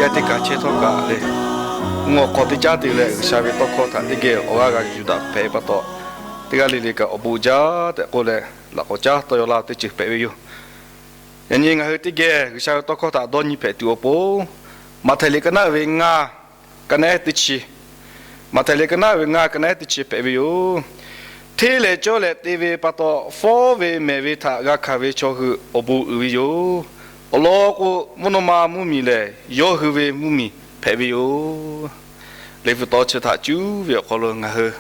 Yaˇ teˇ kaˬ chehˇ htawˇ kaꞈ le, mvuhˇ awˬ hk'aw teˇ caˉ te leh G'uiˬsha ve tawˇ hkawˇ htaꞈ teˇ geh awˬ g'aˇ g'a yuˬ daꞈ hpehꞈ ve pa taw, teˇ g'aˇ le le kaꞈ awˬ bon jaˇ tehꞈ k'oˆ leh, laꞈ k'awꞈ caˉ tawˇ yaw laˇ teˇ ceuˬ hpehꞈ ve yoˬ. Yaꞈ nyi ngaˬ hui teˇ geh G'uiˬsha ve tawˇ hkawˇ htaꞈ dawˇ nyi hpehꞈ tuˬ awˬ pon, Maꞈhtehˍ liꞈ ka naˉ ve ngaˇ, ka naˉ teˇ chi, Maꞈhtehˍ liꞈ ka naˉ ve ngaˇ, ka naˉ teˇ chi hpehꞈ ve yoˬ. Hteˇ leh cawˇ leh te ve pa taw, fawˉ ve mehˍ ve htaꞈ g'a hkanˍ ve chaw hui awˬ bon uiˍ ve yoˬ. Awˬ lawn k'o, mvuhˇ naw ma mvuhˇmiˬ lehˬ, yawˇ hui ve mvuhˇmiˬ hpehꞈ ve yoˬ. Liꞈ hpu taw chi htaꞈ cuˉ ve awˬ hk'aw lo ngaˬ hui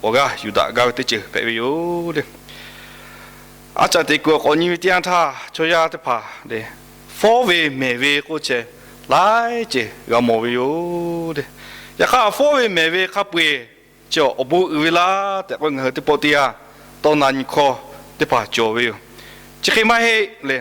awˬ g'aˇ yuˬ daꞈ gaˇ ve teˇ ceuˬ hpehꞈ ve yoˬ le. A shaꞈ teꞈ kuiˬ awˬ k'awꞈ nyi ve teˇ yanˇ htaˇ, chaw yaˇ teˇ hpaˍ le, fawˉ ve mehˍ ve k'oˆ ceh laiˉ ceuˬ g'a mawˬ ve yoˬ le. Yaꞈ hk'aˇ, fawˉ ve mehˍ ve hk'a peu-eˬ chi awˬ bon uiˍ ve laˇ tehꞈ k'o, ngaˬ hui teˇ pawˆ teˇ yanˇ tawˇ na nyi hkawˇ teˇ hpaˍ cawˬ ve yoˬ. Chi hk'e maˇ heˆ le,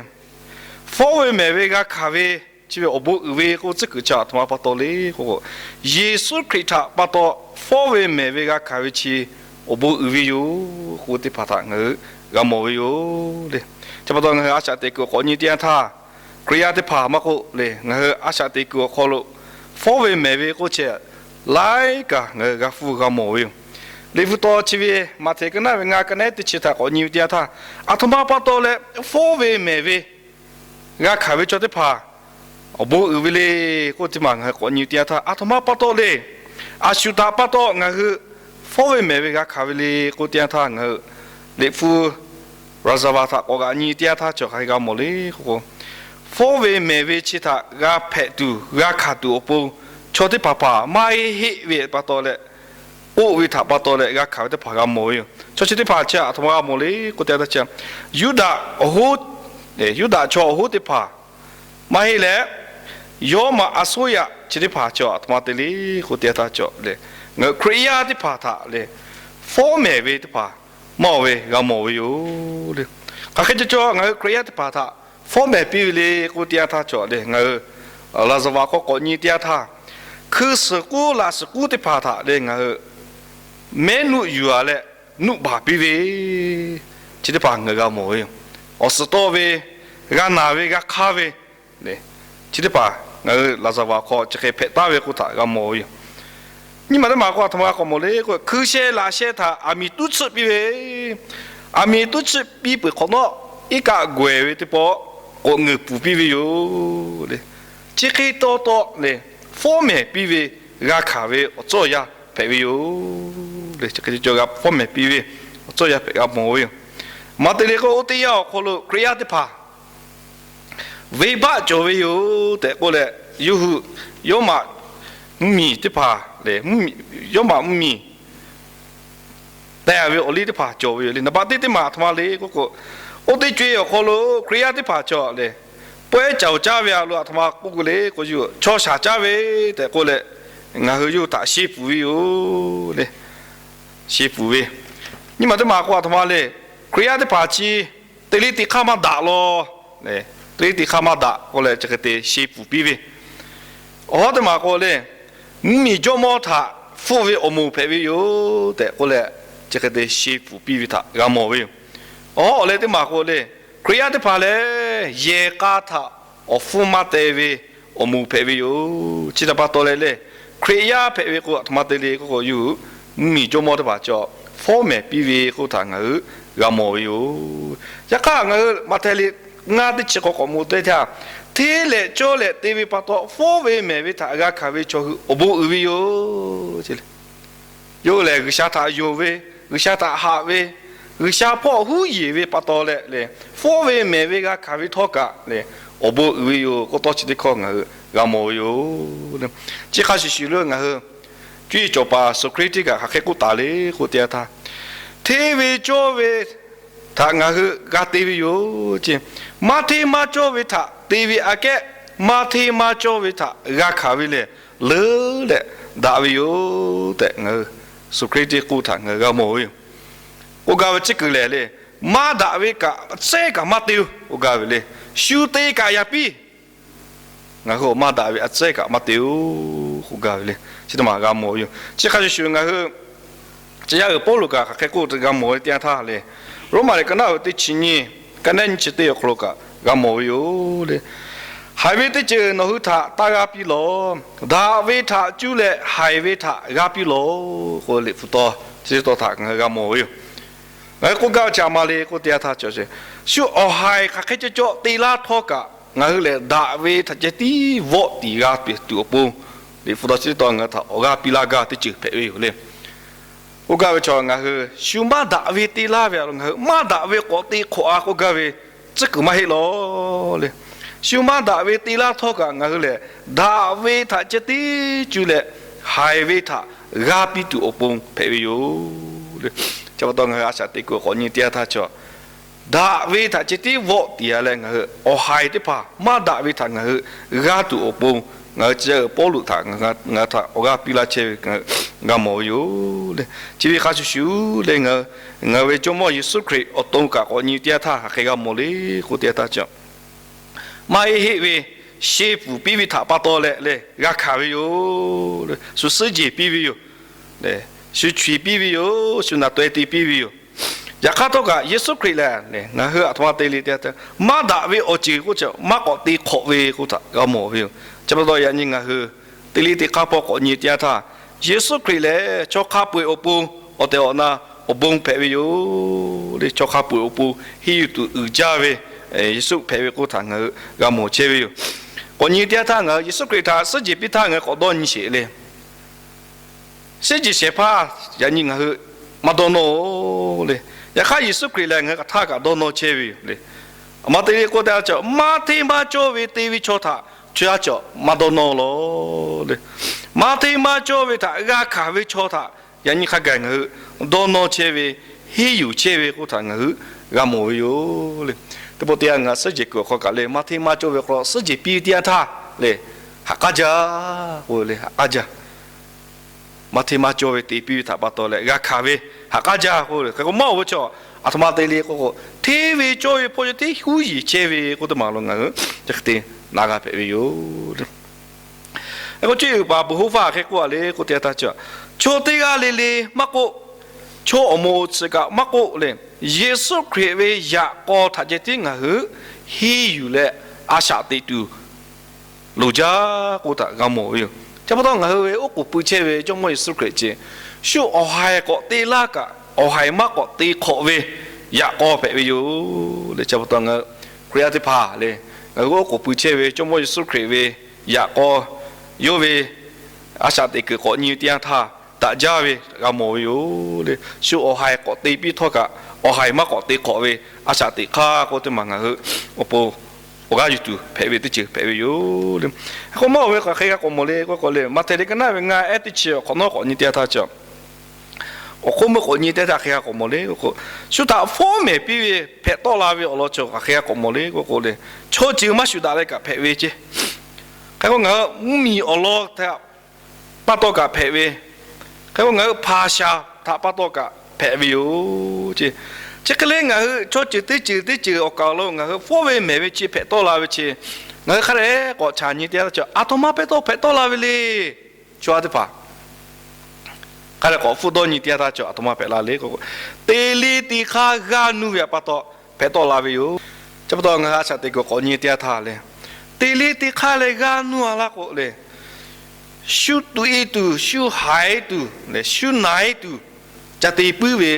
fawˉ ve mehˍ ve g'a hkanˍ ve chi ve awˬ bon uiˍ ve k'o, tcuhˉ kuiˬ chi aˬ htoꞈ ma pa taw le k'o, Yeˍsuˆ Hkriꞈ htaꞈ pa taw fawˉ ve mehˍ ve g'a hkanˍ ve chi awˬ bon uiˍ ve yoˬ k'o, teˇ hpaˍ htaꞈ ngaˬ hui g'a mawˬ ve yoˬ le. Chi pa taw ngaˬ hui a shaꞈ teꞈ kuiˬ awˬ k'awꞈ nyi teˇ yanˇ htaˇ, Hkriꞈ yaˇ teˇ hpaˍ maˇ k'oˆ le, ngaˬ hui a shaꞈ teꞈ kuiˬ awˬ hk'aw lo fawˉ ve mehˍ ve k'oˆ ceh laiˉ kaꞈ ngaˬ hui g'a hpuˇ g'a mawˬ ve yoˬ. Liꞈ hpu taw chi ve Maꞈhtehˍ ka naˉ ve ngaˇ, ka naˉ teˇ chi htaꞈ k'awꞈ nyi ve teˇ yanˇ htaˇ, aˬ htoꞈ ma pa taw leh fawˉ ve mehˍ ve g'a hkanˍ ve chaw teˇ hpaˍ awˬ bon uiˍ ve le k'oˆ teˇ maˬ ngaˬ hui k'awꞈ nyi teˇ yanˇ htaˇ, aˬ htoꞈ ma pa taw le, aˬ shuˍ htaꞈ pa taw ngaˬ hui fawˉ ve mehˍ ve g'a hkanˍ ve le k'oˆ teˇ yanˇ htaˇ, ngaˬ hui Liꞈ hpu Raˍzaˍvaˍ htaꞈ k'awꞈ g'aꞈ nyi teˇ yanˇ htaˇ cawˬ hk'aˬ hk'e g'a mawˬ le k'o k'o, fawˉ ve mehˍ ve chi htaꞈ g'a hpehꞈ tuˬ g'a hkanˍ tuˬ awˬ pon chaw teˇ hpaˍ hpaˍ maˇ heˆ heˆ ve pa taw leh, k'oˆ ve htaꞈ pa taw leh g'a hkanˍ ve teˇ hpaˍ g'a mawˬ ve yoˬ. Chaw chi teˇ hpaˍ chi aˬ htoꞈ ma g'a mawˬ le k'oˆ teˇ yanˇ htaˇ, Yuˇdaꞈ awˬ hoˉ, Yuˇdaꞈ chaw awˬ hoˉ teˇ hpaˍ maˇ heˆ leh, Yawˇmaꞈ a soˉ yaꞈ chi teˇ hpaˍ chi aˬ htoꞈ ma te le k'oˆ teˇ yanˇ htaˇ cawˬ le, ngaˬ hui Hkriꞈ yaˇ teˇ hpaˍ htaꞈ le, fawˉ mehˍ ve teˇ hpaˍ maˇ oˬ ve g'a mawˬ ve yoˬ le. Hk'aˬ hk'e cawˬ cawˬ ngaˬ hui Hkriꞈ yaˇ teˇ hpaˍ htaꞈ fawˉ mehˍ piˇ ve le k'oˆ teˇ yanˇ htaˇ cawˬ le, ngaˬ hui Laˍzaˍvaˍ hk'aw k'awꞈ nyi teˇ yanˇ htaˇ, hkui suhˍ k'uˉ laꞈ suhˍ k'uˉ teˇ hpaˍ htaꞈ le ngaˬ hui mehˉ nuˆ yuˬ-a leh nuˆ baˬ piˇ ve, chi teˇ hpaˍ ngaˬ hui g'a mawˬ ve yoˬ. Awˬ suhˍ tawˇ ve, g'a naˬ ve, g'a hk'aˇ ve le, chi teˇ hpaˍ ngaˬ hui Laˍzaˍvaˍ hk'aw chi hk'e hpehꞈ taˍ ve k'oˆ htaꞈ g'a mawˬ ve yoˬ. Nyi maˬ teˇ maˬ k'o aˬ htoꞈ ma k'awꞈ mawˬ le k'o, hkui sheh laꞈ sheh htaꞈ aˬ miˍ tuˉ tsuhˆ piˇ ve, aˬ miˍ tuˉ tsuhˆ piˇ peuˬ hk'awꞈ nawˉ, iˉ kaˆ gawehˬ ve teˇ pawˆ k'awꞈ ngeuˍ puˍ piˇ ve yoˬ le. Chi hk'e taw taw le, fawˉ mehˍ piˇ ve g'a hkanˍ ve awˬ tcuhˉ awˬ yanˇ hpehꞈ ve yoˬ le. Chi hk'e cawˬ g'a fawˉ mehˍ piˇ ve awˬ tcuhˉ awˬ yanˇ hpehꞈ g'a mawˬ ve yoˬ. Maˇ te le k'o, oˇ teˇ yanˇ awˬ hk'aw lo Hkriꞈ yaˇ teˇ hpaˍ venˇbaˆ cawˬ ve yoˬ tehꞈ k'oˆ leh, yawˇ hui Yawˇmaꞈ mvuhˇmiˬ teˇ hpaˍ le, Yawˇmaꞈ mvuhˇmiˬ teh-a ve awˬ liˇ teˇ hpaˍ cawˬ ve yoˬ le. Naˍ baꞈ teˇ teˇ maˬ aˬ htoꞈ ma le k'oˆ k'o, oˇ teˇ co-e awˬ hk'aw lo Hkriꞈ yaˇ teˇ hpaˍ cawˬ le, pawehˇ caoˬ caˇ ve a lo aˬ htoꞈ ma k'oˆ k'o le k'o, yawˇ hui chaw shaˍ caˇ ve tehꞈ k'oˆ leh, ngaˬ hui yawˇ hui htaꞈ sheˇ puˍ ve yoˬ le. Sheˇ puˍ ve, nyi maˬ teˇ maˬ k'o aˬ htoꞈ ma le, Hkriꞈ yaˇ teˇ hpaˍ chi teꞈ leˇ teꞈ hk'aˇ maˇ daꞈ law, teꞈ leˇ teꞈ hk'aˇ maˇ daꞈ k'oˆ leh chi hk'e te sheˇ puˍ piˇ ve. Awˬ hawˉ teˇ maˬ k'o le, mvuhˇmiˬ jawˇmawˇ htaꞈ hpfuhˆ ve awˬ moˍ hpehꞈ ve yoˬ tehꞈ k'oˆ leh, chi hk'e te sheˇ puˍ piˇ ve htaꞈ g'a mawˬ ve yoˬ. Awˬ hawˉ awˬ leh teˇ maˬ k'o le, Hkriꞈ yaˇ teˇ hpaˍ lehˬ yehˬ k'a htaꞈ awˬ hpfuhˇ maˇ teh ve awˬ moˍ hpehꞈ ve yoˬ. Chi htaꞈ pa taw leh le, Hkriꞈ yaˇ hpehꞈ ve k'o aˬ htoꞈ ma te le k'oˆ k'o, yawˇ hui mvuhˇmiˬ jawˇmawˇ teˇ hpaˍ cawˬ fawˉ mehˍ piˇ ve k'oˆ htaꞈ ngaˬ hui g'a mawˬ ve yoˬ. Yaꞈ hk'aˇ ngaˬ hui Maꞈhtehˍ liꞈ ngaˇ teˇ chi k'awꞈ k'awꞈ mawˬ teˇ htaˇ, hteˇ leh cawˇ leh te ve pa taw fawˉ ve mehˍ ve htaꞈ g'a hkanˍ ve chaw hui awˬ bon uiˍ ve yoˬ. Yawˇ hui lehˬ G'uiˬsha htaꞈ yonˍ ve, G'uiˬsha htaꞈ haꞈ ve, G'uiˬsha hpawˇ huˉ yeˬ ve pa taw leh le, fawˉ ve mehˍ ve g'a hkanˍ ve htawˇ kaꞈ le, awˬ bon uiˍ ve yoˬ k'oˆ tawˇ chi teˇ hkawˇ ngaˬ hui g'a mawˬ ve yoˬ. Chi hk'a shuˍ shuˍ lo ngaˬ hui cuˇ yiˍ cawˬ paˍ Soˍhkriˆtiˆ kaꞈ hk'aˬ hk'e k'oˆ taˍ le k'oˆ teˇ yanˇ htaˇ, hteˇ ve cawˇ ve htaꞈ ngaˬ hui g'a te ve yoˬ ce. Maˇ hteˇ maˇ cawˇ ve htaꞈ te ve aꞈ kehˉ, maˇ hteˇ maˇ cawˇ ve htaꞈ g'a hkanˍ ve lehˬ, leuˉ leh daꞈ ve yoˬ tehꞈ ngaˬ hui Soˍhkriˆtiˆ k'oˆ htaꞈ ngaˬ hui g'a mawˬ ve yoˬ. K'oˆ gaˇ ve tcuhˉ kuiˬ lehˬ le, maˇ daꞈ ve kaꞈ a tcuhˉ kaꞈ maˇ te-oˬ k'oˆ gaˇ ve le. Shu te kaꞈ yaꞈ piˇ. Ngaˬ hui awˬ maˇ daꞈ ve a tcuhˉ kaꞈ maˇ te-oˬ k'oˆ gaˇ ve le. Chi teˇ maˬ g'a mawˬ ve yoˬ. Chi hk'a shuˍ shuˍ ngaˬ hui tcuh yaˇ uiˍ Pawˇluꞈ kaꞈ hk'aˬ hk'e k'oˆ g'a mawˬ ve teˇ yanˇ htaˇ le, Roˉmaꞈ liꞈ ka naˉ ve teˇ chi nyiˇ, ka naˉ nyiˇ chi teˇ awˬ hk'aw lo kaꞈ g'a mawˬ ve yoˬ le. Haiˬ ve teˇ ceuˬ nawˬ hui htaꞈ taˇ g'aˇ piˇ lawˬ. Daꞈ ve htaꞈ cuˇ leh haiˬ ve htaꞈ g'aˇ piˇ lawˬ k'oˆ, Liꞈ hpu taw chi teˇ taw htaꞈ ngaˬ hui g'a mawˬ ve yoˬ. Ngaˬ hui k'oˆ gaˇ ve chi a ma le k'oˆ teˇ yanˇ htaˇ, shu awˬ haiˬ hk'aˬ hk'e ceh cawˬ te laˇ htawˇ kaꞈ, ngaˬ hui lehˬ daꞈ ve htaꞈ ceh tiˉ vawˆ tiˍ g'a tuˬ awˬ pon, Liꞈ hpu taw chi teˇ taw ngaˬ hui htaꞈ awˬ g'aˇ piˇ laˇ gaˇ teˇ ceuˬ hpehꞈ ve yoˬ le. K'oˆ gaˇ ve chaw ngaˬ hui shu maˇ daꞈ ve te laˇ ve a lo, ngaˬ hui maˇ daꞈ ve k'awꞈ te hk'awꞈ a k'oˆ gaˇ ve tcuhˉ kuiˬ maˇ heˆ lawˬ le. Shu maˇ daꞈ ve te laˇ htawˇ kaꞈ, ngaˬ hui lehˬ daꞈ ve htaꞈ ceh tiˉ cuˇ leh haiˬ ve htaꞈ g'aˇ piˇ tuˬ awˬ pon hpehꞈ ve yoˬ le. Chi pa taw ngaˬ hui a shaꞈ teꞈ kuiˬ k'awꞈ nyi teˇ yanˇ htaˇ, chaw daꞈ ve htaꞈ ceh tiˉ vawˆ tiˍ a leh, ngaˬ hui awˬ haiˬ teˇ hpaˍ maˇ daꞈ ve htaꞈ ngaˬ hui g'aˇ tuˬ awˬ pon, ngaˬ hui chi Pawˇluꞈ htaꞈ ngaˬ hui htaꞈ awˬ g'aˇ piˇ laˇ chehˇ ve ngaˬ hui g'a mawˬ ve yoˬ le. Chi ve hk'a shuˍ shuˍ le, ngaˬ hui ve Jawˇmawˇ Yeˍsuˆ Hkriꞈ awˬ to kaꞈ k'awꞈ nyi teˇ yanˇ htaˇ hk'aˬ hk'e g'a mawˬ le k'oˆ teˇ yanˇ htaˇ, chaw maˇ heˆ heˆ ve sheh pfuhˍ piˇ ve htaꞈ pa taw leh le g'a hkanˍ ve yoˬ. Shu suhˉ jeˬ piˇ ve yoˬ. Shu chaweh piˇ ve yoˬ. Shu naˬ taweh te piˇ ve yoˬ. Yaꞈ hk'aˇ htawˇ kaꞈ Yeˍsuˆ Hkriꞈ lehˬ ngaˬ hui a htoꞈ ma te le teˇ yanˇ htaˇ, maˇ daꞈ ve awˬ ceuˬ k'oˆ chi maˇ k'awꞈ te hk'awꞈ ve k'oˆ htaꞈ g'a mawˬ ve yoˬ. Chi pa taw yaꞈ nyi ngaˬ hui teˇ leˇ teˇ hk'aˇ hpawˇ k'awꞈ nyi teˇ yanˇ htaˇ, Yeˍsuˆ Hkriꞈ lehˬ chaw hk'a peu-eˬ awˬ pon awˬ tehˬ awˬ na awˬ bon hpehꞈ ve yoˬ le. Chaw hk'a peu-eˬ awˬ pon henˇ yuˬ tuˬ uiˍ jaˇ ve Yeˍsuˆ hpehꞈ ve k'oˆ htaꞈ ngaˬ hui g'a mawˬ chehˇ ve yoˬ. K'awꞈ nyi teˇ yanˇ htaˇ ngaˬ hui Yeˍsuˆ Hkriꞈ htaꞈ suhˉ jeˬ piˇ htaˇ ngaˬ hui k'awꞈ dawˇ nyi sheˍ le. Suhˉ jeˬ shehˍ hpaˇ yaꞈ nyi ngaˬ hui maˇ dawˇ nawˇ-oˬ le. Yaꞈ hk'aˇ Yeˍsuˆ Hkriꞈ lehˬ ngaˬ hui hk'aˬ htaˇ kaꞈ dawˇ nawˇ chehˇ ve yoˬ le. A ma te le k'oˆ teˇ yanˇ, chaw maˇ hteˇ maˇ cawˇ ve te ve chaw htaꞈ chaw yaˇ cawˬ maˇ dawˇ nawˇ lawˬ le. Maˇ hteˇ maˇ cawˇ ve htaꞈ g'a hkanˍ ve chaw htaꞈ yaꞈ nyi hk'a gaˬ ngaˬ hui dawˇ nawˇ chehˇ ve, henˇ yuˬ chehˇ ve k'oˆ htaꞈ ngaˬ hui g'a mawˬ ve yoˬ le. Teˇ pawˆ teˇ yanˇ ngaˬ suhˉ jeˬ kuiˬ awˬ hk'aw kaꞈ le, maˇ hteˇ maˇ cawˇ ve hk'aw lo suhˉ jeˬ piˇ ve teˇ yanˇ htaˇ le, haꞈ k'aˉ jaˇ k'oˆ ve le, haꞈ k'aˉ jaˇ. Maˇ hteˇ maˇ cawˇ ve te piˇ ve htaꞈ pa taw leh g'a hkanˍ ve haꞈ k'aˉ jaˇ k'oˆ ve le. Hk'e k'o maˇ oˬ ve chaw, a htoꞈ ma te le k'oˆ k'o, hteˇ ve cawˇ ve hpawˇ cawˇ hteˇ huˉ yiˍ chehˇ ve k'oˆ teˇ maˬ lo ngaˬ hui chi hk'e te na g'a hpehꞈ ve yoˬ. Hk'e k'o cuˇ yiˍ uiˍ paˍ Bvuhˍ hoˇ faˇ hk'e k'oˆ a le k'oˆ teˇ yanˇ htaˇ, chaw teˇ g'aˇ le le maˇ k'oˆ, chaw awˬ moˍ awˬ tsuhꞈ kaꞈ maˇ k'oˆ le, Yeˍsuˆ Hkriꞈ ve yaꞈ k'aw htaꞈ ceh tiˉ ngaˬ hui henˇ yuˬ leh a shaꞈ teꞈ tuˬ loˍ jaˇ k'oˆ htaꞈ g'a mawˬ ve yoˬ. Chi pa taw ngaˬ hui ve oˉ k'oˍ pui chehˇ ve Jawˇmawˇ Yeˍsuˆ Hkriꞈ chi, shu awˬ haiˬ k'awꞈ te laˇ kaꞈ awˬ haiˬ maˇ k'awꞈ te hk'awꞈ ve yaꞈ k'aw hpehꞈ ve yoˬ le. Chi pa taw ngaˬ hui Hkriꞈ yaˇ teˇ hpaˍ le, ngaˬ hui oˉ k'oˍ pui chehˇ ve Jawˇmawˇ Yeˍsuˆ Hkriꞈ ve yaꞈ k'aw, yawˇ ve a shaꞈ teꞈ kuiˬ k'awꞈ nyi teˇ yanˇ htaˇ daꞈ jaˇ ve g'a mawˬ ve yoˬ le. Shu awˬ haiˬ k'awꞈ te piˇ htawˇ kaꞈ awˬ haiˬ maˇ k'awꞈ te hk'awꞈ ve a shaꞈ teꞈ hk'aˇ k'oˆ teˇ maˬ ngaˬ hui awˬ pon awˬ g'aˇ yuˬ tuˬ hpehꞈ ve teˇ ceuˬ hpehꞈ ve yoˬ le. Hk'e k'o maˇ oˬ ve hk'aˬ hk'e g'a k'awꞈ mawˬ le k'oˆ k'o le, Maꞈhtehˍ liꞈ ka naˉ ve ngaˇ ehˉ teˇ chi awˬ hk'awꞈ nawˉ k'awꞈ nyi teˇ yanˇ htaˇ, chi awˬ hk'oˆ meuˇ k'awꞈ nyi teˇ htaˇ hk'e g'a k'awꞈ mawˬ le k'oˆ k'o, shu htaꞈ fawˉ mehˍ piˇ ve hpehꞈ tawˆ la ve awˬ lawn chi hk'aˬ hk'e g'a k'awꞈ mawˬ le k'oˆ k'o le, chaw ceuˬ maˇ shuˍ daꞈ leh kaꞈ hpehꞈ ve ceˇ. Hk'e k'o ngaˬ hui mvuhˇmiˬ awˬ lawn htaꞈ pa taw kaꞈ hpehꞈ ve, hk'e k'o ngaˬ hui hpaˍ shaˍ htaꞈ pa taw kaꞈ hpehꞈ ve yoˬ ceˇ. Chi hk'e le ngaˬ hui chaw ceuˬ teˇ ceuˬ teˇ ceuˬ awˬ kaˍ awˬ lo ngaˬ hui fawˉ ve mehˍ ve chi hpehꞈ tawˆ la ve chi, ngaˬ hui hk'a dehꞈ k'awꞈ chaꞈ nyi teˇ yanˇ htaˇ, chaw aˬ htoꞈ ma hpehꞈ tawˆ hpehꞈ tawˆ la ve le. Chaw yaˇ teˇ hpaˍ hk'a dehꞈ k'awꞈ hpfuhˆ dawˇ nyi teˇ yanˇ htaˇ, chaw aˬ htoꞈ ma hpehꞈ la le k'o, teꞈ le teꞈ hk'aˇ g'aˇ nuˇ ve pa taw hpehꞈ tawˆ la ve yoˬ. Chi pa taw ngaˬ hui a shaꞈ teꞈ kuiˬ k'awꞈ nyi teˇ yanˇ htaˇ le, teꞈ le teꞈ hk'aˇ leh g'aˇ nuˇ a laˇ k'o le, shu tuꞈ e tuˬ, shu haiˬ e tuˬ, shu naˬ e tuˬ, ca te puiˉ ve,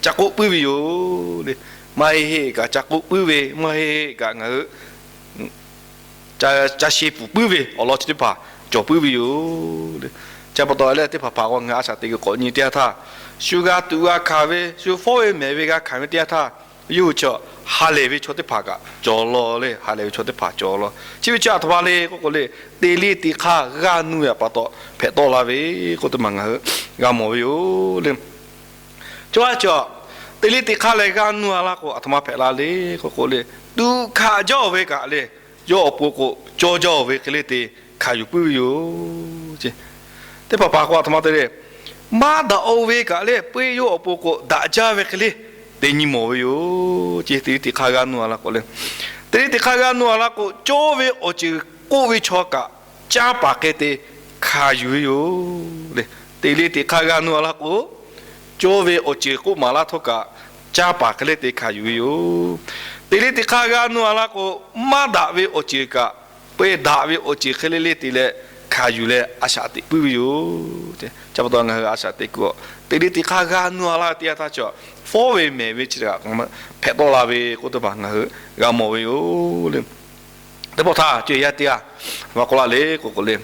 ca k'oˆ puiˉ ve yoˬ le. Maˇ heˆ heˆ kaꞈ ca k'oˆ puiˉ ve, maˇ heˆ heˆ kaꞈ ngaˬ hui ca sheh pfuhˍ puiˉ ve awˬ lawn chi teˇ hpaˍ cawˬ puiˉ ve yoˬ le. Chi pa taw leh teˇ hpaˍ hpaˍ k'o ngaˬ hui a shaꞈ teꞈ kuiˬ k'awꞈ nyi teˇ yanˇ htaˇ, shu g'a tuꞈ g'a hkanˍ ve, shu fawˉ ve mehˍ ve g'a hkanˍ ve teˇ yanˇ htaˇ, yawˇ hui chi ha lehˬ ve chaw teˇ hpaˍ kaꞈ cawˬ law le. Ha lehˬ ve chaw teˇ hpaˍ cawˬ law. Chi ve chi aˬ htoꞈ ma le k'oˆ k'o le, teꞈ le teꞈ hk'aˇ g'aˇ nuˇ ve pa taw hpehꞈ tawˆ la ve k'oˆ teˇ maˬ ngaˬ hui g'a mawˬ ve yoˬ le. Chaw a chaw, teꞈ le teꞈ hk'aˇ leh g'aˇ nuˇ a laˇ k'o aˬ htoꞈ ma hpehꞈ la le k'oˆ k'o le, tuꞈ hkanˍ jaˇ-oˬ ve kaꞈ le, yawˇ awˬ pon k'o cawˇ jaˇ-oˬ ve hk'e le te hkanˍ yuˬ puiˉ ve yoˬ. Teˇ hpaˍ hpaˍ k'o aˬ htoꞈ ma te le, maˇ daꞈ-oˬ ve kaꞈ le, peu-eˬ yawˇ awˬ pon k'o daꞈ jaˇ ve hk'e le te nyi mawˬ ve yoˬ. Teꞈ le teꞈ hk'aˇ g'aˇ nuˇ a laˇ k'o le, teꞈ le teꞈ hk'aˇ g'aˇ nuˇ a laˇ k'o, cawˇ ve awˬ ceuˬ k'oˆ ve chaw kaꞈ canˇ paˍ hk'e te hkanˍ yuˬ ve yoˬ le. Teꞈ le teꞈ hk'aˇ g'aˇ nuˇ a laˇ k'o, cawˇ ve awˬ ceuˬ k'oˆ maˍ laˇ htawˇ kaꞈ canˇ paˍ hk'e le te hkanˍ yuˬ ve yoˬ. Teꞈ le teꞈ hk'aˇ g'aˇ nuˇ a laˇ k'o, maˇ daꞈ ve awˬ ceuˬ kaꞈ peu-eˬ daꞈ ve awˬ ceuˬ hk'e le le te leh hkanˍ yuˬ leh a shaꞈ teꞈ puiˉ ve yoˬ. Chi pa taw ngaˬ hui a shaꞈ teꞈ kuiˬ-a, teꞈ liˇ teˇ hk'aˇ g'a nuˇ-a laˇ ve teˇ yanˇ htaˇ chi, fawˉ ve mehˍ ve chi kaꞈ hpehꞈ tawˆ la ve k'oˆ teˇ hpaˍ ngaˬ hui g'a mawˬ ve yoˬ le. Teˇ pawˆ htaˇ co-e yaˇ teˇ g'aˇ maˇ k'oˆ laˇ le k'o k'o le,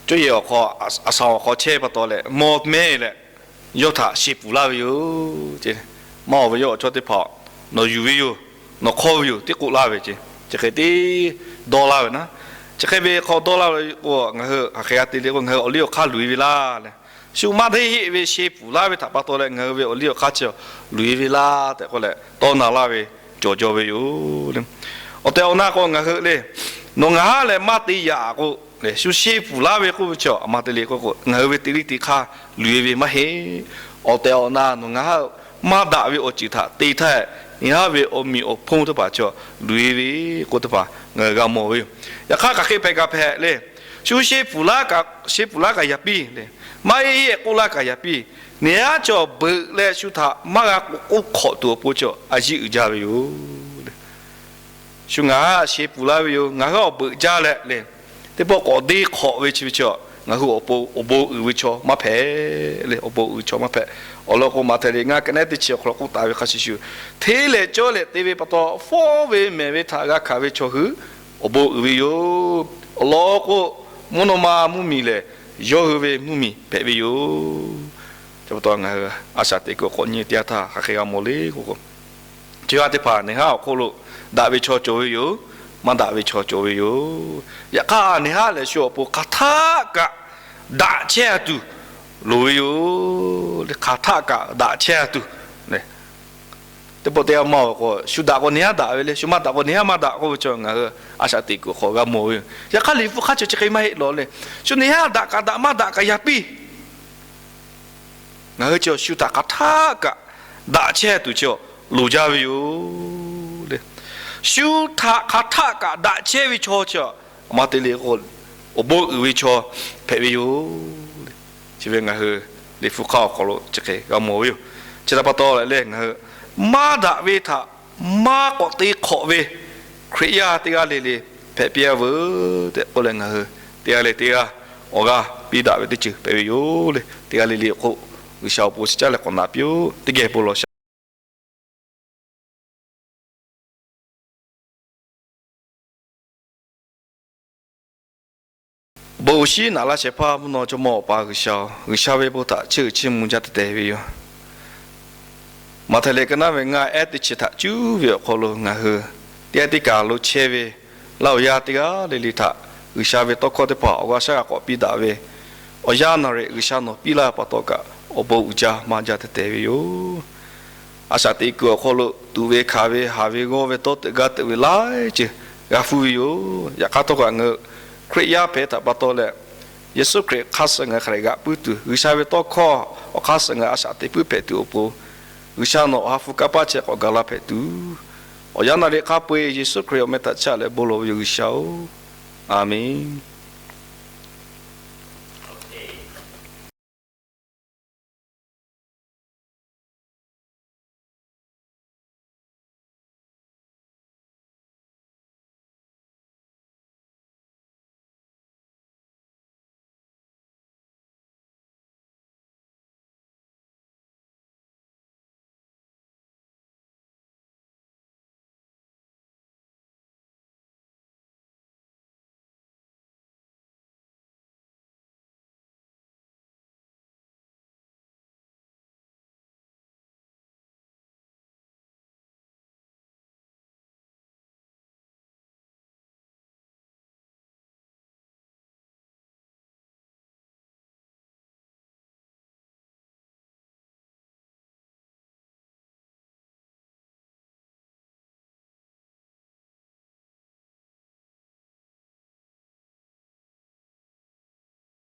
co-e awˬ hk'aw, a shaꞈ awˬ hk'aw chehˇ pa taw leh mawˬ mehˍ leh, yawˇ htaꞈ sheh puˍ laˇ ve yoˬ. Maˇ awˬ ve yawˇ awˬ chawˇ teˇ hpaˍ, nawˬ yuˬ ve yoˬ, nawˬ hk'awˇ ve yoˬ, teˇ k'oˆ laˇ ve ce. Chi hk'e teˇ dawˇ laˇ ve naˉ, chi hk'e ve hk'aw dawˇ laˇ ve k'o, ngaˬ hui hk'aˬ hk'e g'a te le k'o, ngaˬ hui awˬ liˇ awˬ hk'aˇ luˬ-e ve laˇ leh, shu maˇ deˇ heˆ ve sheh puˍ laˇ ve htaꞈ pa taw leh ngaˬ hui ve awˬ liˇ awˬ hk'aˇ chi luˬ-e ve laˇ tehꞈ k'oˆ leh tawˇ na laˇ ve cawˬ jaw ve yoˬ le. Awˬ tehˬ awˬ na k'o ngaˬ hui le, nawˬ ngaˬ haˉ leh maˇ te yaꞈ k'o, shu sheh puˍ laˇ ve k'oˆ ve chi a ma te le k'o k'o, ngaˬ hui ve teꞈ liˇ teˇ hk'aˇ luˬ-e ve maˇ heˆ. Awˬ tehˬ awˬ na nawˬ ngaˬ haˉ maˇ daꞈ ve awˬ ceuˬ htaꞈ te htaˇ, nawˬ haˉ ve awˬ meꞈ awˬ hponˇ teˇ hpaˍ chi luˬ-e ve k'oˆ teˇ hpaˍ ngaˬ hui g'a mawˬ ve yoˬ. Yaꞈ hk'aˇ hk'aˬ hk'e hpehꞈ kaꞈ hpehꞈ le, shu sheh puˍ laˇ kaꞈ, sheh puˍ laˇ kaꞈ yaꞈ piˇ le, maˇ heˆ heˆ k'oˆ laˇ kaꞈ yaꞈ piˇ, nawˬ haˉ chaw beuꞈ leh shu htaꞈ maˇ g'a k'oˆ k'oˆ hk'awꞈ tuˬ awˬ pon chi a yiˇ uiˍ jaˇ ve yoˬ le. Shu ngaˬ haˉ sheh puˍ laˇ ve yoˬ, ngaˬ hui awˬ beuꞈ jaˇ leh le, teˇ pawˆ k'awꞈ deˇ hk'awꞈ ve chi ve chi, ngaˬ hui awˬ pon awˬ bon uiˍ ve chaw maˇ hpehꞈ le, awˬ bon uiˍ chaw maˇ hpehꞈ. Awˬ lawn k'o, Maꞈhtehˍ liꞈ ngaˇ ka nehˉ teˇ chi awˬ hk'aw lo k'oˆ taˍ ve hk'a shuˍ shuˍ, hteˇ leh cawˇ leh te ve pa taw fawˉ ve mehˍ ve htaꞈ g'a hkanˍ ve chaw hui awˬ bon uiˍ ve yoˬ. Awˬ lawn k'o, mvuhˇ naw ma mvuhˇmiˬ lehˬ, yawˇ hui ve mvuhˇmiˬ hpehꞈ ve yoˬ. Chi pa taw ngaˬ hui a shaꞈ teꞈ kuiˬ k'awꞈ nyi teˇ yanˇ htaˇ hk'aˬ hk'e g'a mawˬ le k'o k'o, chi g'aˇ teˇ hpaˍ nawˬ haˉ awˬ hk'oˆ lo daꞈ ve chaw cawˬ ve yoˬ, maˇ daꞈ ve chaw cawˬ ve yoˬ. Yaꞈ hk'aˇ nawˬ haˉ lehˬ shu awˬ pon hk'aˬ htaˆ kaꞈ daꞈ chehˇ tuˬ loˍ ve yoˬ. Hk'aˬ htaˆ kaꞈ daꞈ chehˇ tuˬ. Teˇ pawˆ teˇ yanˇ maˇ awˬ k'o, shu daꞈ k'o nawˬ haˉ daꞈ ve le, shu maˇ daꞈ k'o nawˬ haˉ maˇ daꞈ k'oˆ ve chi ngaˬ hui a shaꞈ teꞈ kuiˬ hk'aw g'a mawˬ ve yoˬ. Yaꞈ hk'aˇ Liꞈ hpu hk'aˇ chi chi hk'e maˇ heˆ lawˬ le. Shu nawˬ haˉ daꞈ kaꞈ daꞈ maˇ daꞈ kaꞈ yaꞈ piˇ. Ngaˬ hui chi shu htaꞈ hk'aˬ htaˆ kaꞈ daꞈ chehˇ tuˬ chi loˍ jaˇ ve yoˬ le. Shu htaꞈ hk'aˬ htaˆ kaꞈ daꞈ chehˇ ve chaw chi a ma te le k'o, awˬ bon uiˍ ve chaw hpehꞈ ve yoˬ le. Chi ve ngaˬ hui Liꞈ hpu hk'aˇ awˬ hk'aw lo chi hk'e g'a mawˬ ve yoˬ. Chi htaꞈ pa taw leh ngaˬ hui maˇ daꞈ ve htaꞈ maˇ k'awꞈ te hk'awꞈ ve Hkriꞈ yaˇ teˇ g'aˇ le le hpehꞈ piˇ-a veuˬ tehꞈ k'oˆ leh, ngaˬ hui teˇ g'aˇ leh teˇ g'aˇ awˬ g'aˇ piˇ daꞈ ve teˇ ceuˬ hpehꞈ ve yoˬ le. Teˇ g'aˇ le le awˬ hk'oˆ G'uiˬsha awˬ pon shiˍ caˉ leh k'awꞈ naꞈ piˇ-oˆ. Teˇ geh bon lawˬ sha. Bon awˬ shinˉ naꞈ laˇ shehˍ hpaˇ mvuhˇ naw jawˇmawˇ Awˬ pa G'uiˬsha-oˬ, G'uiˬsha ve bon htaꞈ chiˇ uiˍ chiˇ mvuh jaˇ te tehˬ ve yoˬ. Maꞈhtehˍ liꞈ ka naˉ ve ngaˇ ehˉ teˇ chi htaꞈ cuˉ ve awˬ hk'aw lo ngaˬ hui teˇ g'aˇ teˇ kaˬ lo chehˇ ve laˇ awˬ yaˇ teˇ g'aˇ le le htaꞈ G'uiˬsha ve tawˇ hkawˇ teˇ hpaˍ awˬ g'aˇ shaˉ g'a k'awꞈ piˇ daꞈ ve awˬ yanˇ naˬ riꞈ G'uiˬsha nawˬ piˇ laˇ ve pa taw kaꞈ awˬ bon uiˍ jaˇ maˇ jaˇ te tehˬ ve yoˬ. A shaꞈ teꞈ kuiˬ awˬ hk'aw lo tuꞈ ve hkanˍ ve haˍ ve g'awˇ ve tawˇ teuꞈ gaˇ teuꞈ ve laiˉ ceuˬ g'a hpuˇ ve yoˬ. Yaꞈ hk'aˇ htawˇ kaꞈ ngaˬ hui Hkriꞈ yaˇ hpehꞈ htaꞈ pa taw leh, Yeˍsuˆ Hkriꞈ hk'aˇ suh ngaˬ hui hk'a dehꞈ g'aꞈ puiˉ tuˬ, G'uiˬsha ve tawˇ hkawˇ awˬ hk'aˇ suh ngaˬ hui a shaꞈ teꞈ puiˉ hpehꞈ tuˬ awˬ pon, G'uiˬsha nawˬ awˬ ha hpu kanˇ paˆ chi k'awꞈ gaˬ la hpehꞈ tuˬ, awˬ yanˇ naˬ riꞈ hk'a peu-eˬ Yeˍsuˆ Hkriꞈ awˬ meh htaꞈ chiˇ aꞈ leh bon lawˬ ve yoˬ G'uiˬsha-oˬ. A menˬ.